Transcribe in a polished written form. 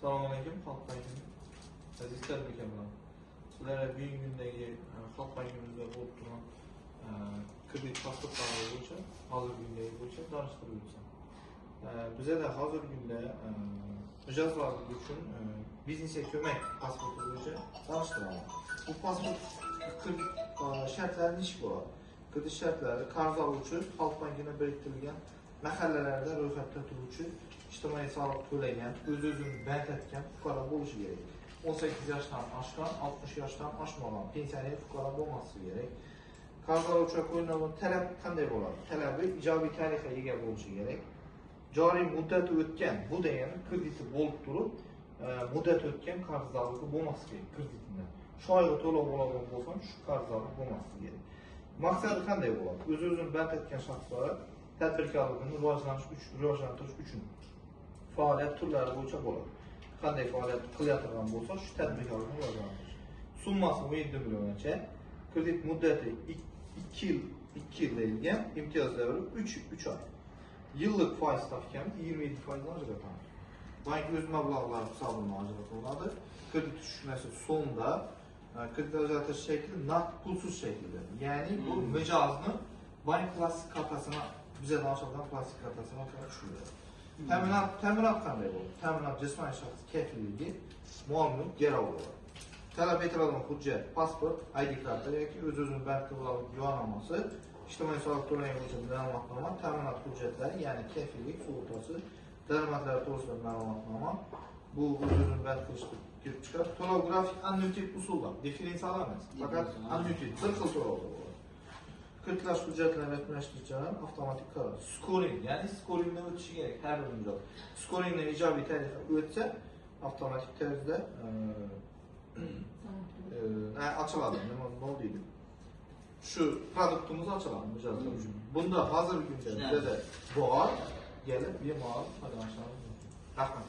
Assalomu alaykum, Xalq bankining aziz tadbirkorlar. Sizlarga bugungi kundagi Xalq bankimizda bo'lib turgan kredit pasportlari bo'yicha, hozirgi kundagi bo'yicha tanishtirib o'tsam. Bizada hozirgi kunda mijozlar uchun biznesga ko'mak pasporti bo'yicha tanishtiraman. Bu pasport kredit shartlari nechi bo'ladi? Kredit shartlari: qarz oluvchi Xalq bankina biriktirilgan mahallalarda ro'yxatda turuvchi, ijtimoiy soliq to'lagan, o'z o'zini band etgan fuqaro bo'lishi kerak. 18 yoshdan oshgan, 60 yoshdan oshmagan, pensioner fuqaro bo'lmasligi kerak. Qarz oluvchiga qo'yiladigan talab qanday bo'ladi? Talabi ijobiy tarixga ega bo'lishi kerak. Joriy muddati o'tgan, bu degani krediti bo'lib turib, muddati o'tgan qarzdorligi bo'lmasligi kerak kreditidan. Shu oyga to'lov bo'ladigan bo'lsa, shu qarzdorlik bo'lmasligi kerak. Maqsadi qanday bo'ladi? O'z o'zini band etgan shaxslar tadbirkorligini rivojlantirish uchun faoliyat turlari bo'yicha bo'ladi. Qanday faoliyat qilayotgan bo'lsa, shu tadbirkorlikni rivojlantirish. Summasi 17 milliongacha, kredit muddati 2 yil, 2 yil deyilgan, imtiyoz davri 3 oy. Yillik foiz stavkamiz 27% dan ajratamiz. Bank o'z mablag'lari hisobidan ajratiladi. Kredit tushmasi so'mda, kredit ajratish shakli naqd, pulsiz shaklda. Ya'ni bu mijozni bank plastik kartasini, bizadan ochilgan plastik kartasini tushiradi. Ta'minot qanday bo'ladi? Ta'minot jismoniy shaxs kafilligi, mol mulk garov bo'ladi. Talab etiladigan hujjat: pasport, ID karta yoki o'z o'zini band qilib guvohnomasi, ijtimoiy soliq to'lagan bo'yicha ma'lumotnoma, ta'minot hujjatlari, ya'ni kafillik sug'urtasi, daromadlar to'g'risida ma'lumotnoma. Bu o'z o'zini band qilishga kelib chiqadi. To'lov grafik annuitet usulda, differensial emas, faqat annuitet, bir xil to'lovda bo'ladi. Kreditlash hujjatlarini rasmiylashtirish jarayoni avtomatik qaror. Skoring, ya'ni skoringdan o'tishi kerak har bir mijoz. Skoringdan ijobiy tarixga o'tsa, avtomatik tarzda ochiladi. Nima deydi? Shu produktimiz ochiladi mijozlar uchun. Bunda hozirgi kunda bizada bor, kelib bemalol foydalanishlari mumkin. Rahmat.